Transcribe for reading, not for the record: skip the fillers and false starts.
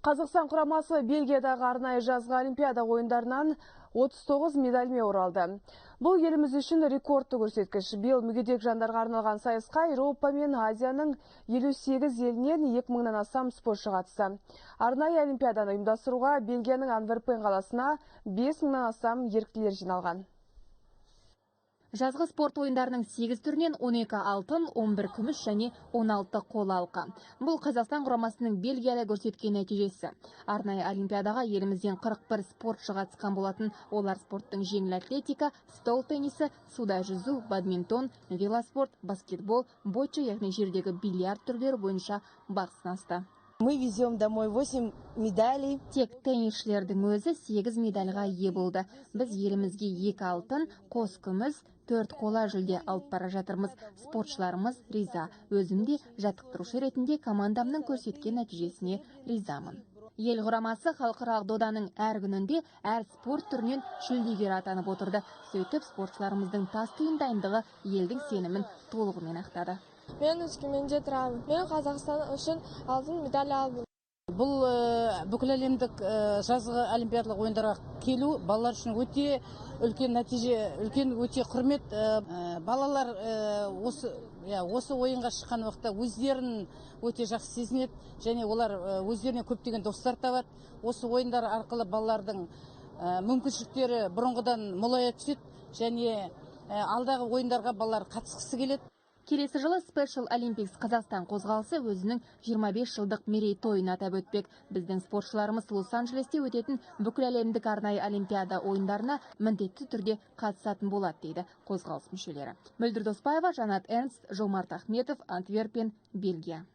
Қазақстан құрамасы Бельгиядағы арнайы жазғы Олимпиада ойындарынан 39 медальмен оралды. Бұл еліміз үшін рекордты көрсеткіш. Биыл мүгедек жандарға арналған сайысқа Еуропа мен Азияның 58 елінен 2000-нан астам спортшы қатысты. Арнайы Олимпиаданы ұйымдастыруға Бельгияның Антверпен қаласына 5000-нан астам еріктілер жиналған. Жазғы спорт ойындарының 8 түрінен 12 алтын, 11 күміс және 16 қола алқа. Бұл Қазақстан құрамасының Бельгияда көрсеткен нәтижесі. Арнайы Олимпиадаға елімізден 41 спортшы қатысқан болатын. Олар спорттың жеңіл атлетика, стол теннисі, суда жүзу, бадминтон, велоспорт, баскетбол, бочча, яғни жердегі бильярд түрлері бойынша бақ сынасты. Мы везем домой 8 медалей. Тек теннисшілердің өзі 8 медальға ие болды. Біз елімізге 2 алтын, қос күміс, 4 қола жүлде алып бара жатырмыз. Спортшыларымыз риза. Өзім де жаттықтырушы ретінде командамның көрсеткен нәтижесіне ризамын. Ел құрамасы халықаралық доданың әр күнінде әр спорт түрінен жүлдегер атанып отырды. Сөйтіп спортшыларымыздың тас түйін дайындығы елдің сенімін толығымен ақтады. Мен Өскеменде тұрамын. Мен Қазақстан үшін алтын медаль алдым. Бұл бүкіл әлемдік жазғы олимпиадалық ойындарға келу балалар үшін өте үлкен нәтиже, үлкен өте құрмет. Балалар осы ойынға шыққан уақытта өздерін өте жақсы сезінеді және олар өздеріне көптеген достар табады. Осы ойындар арқылы балалардың мүмкіншіліктері бұрынғыдан молая түседі және алдағы ойындарға балалар қатысқысы келеді. Келесі жылы Special Olympics Қазақстан қозғалысы өзінің 25 жылдық мерейтойын атап өтпек. Біздің спортшыларымыз Лос-Анджелесте өтетін бүкіл әлемдік арнайы Олимпиада ойындарына міндетті түрде қатысатын болады, дейді қозғалыс мүшелері. Мөлдір Доспаева, Жанат Эрнст, Жомарт Ахметов, Антверпен, Бельгия.